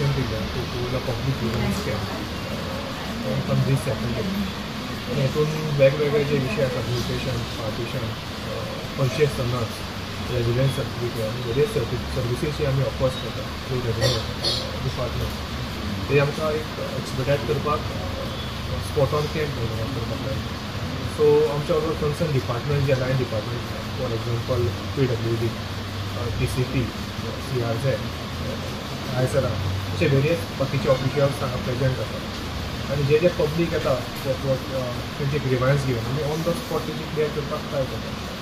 Permission दिल्लें to hold a public grievance camp on this Saturday. आनी हेतून वेगवेगळे जे विशय आसा, mutation, partition, purchase tenants, residence certificate आनी वेरियस सर्विसीस जे आमी ऑफर्स करता थ्रू रेवेन्यू डिपार्टमेंट, ते आमकां एक एक्सपिडायट करपाक स्पॉट ऑन कॅम्प करपाक जाय. सो आमच्या बरोबर concern department J line department, for example PWD, TCP, CRZ, आयसरा, अशे वेरियस बाकीचे ऑफिशियल्स हांगा प्रेजेंट आसा. आनी जे जे पब्लीक येता तेंचे ग्रिवन्स घेवन आमी ऑन the spot तेंची क्लियर करपाक ट्राय करता.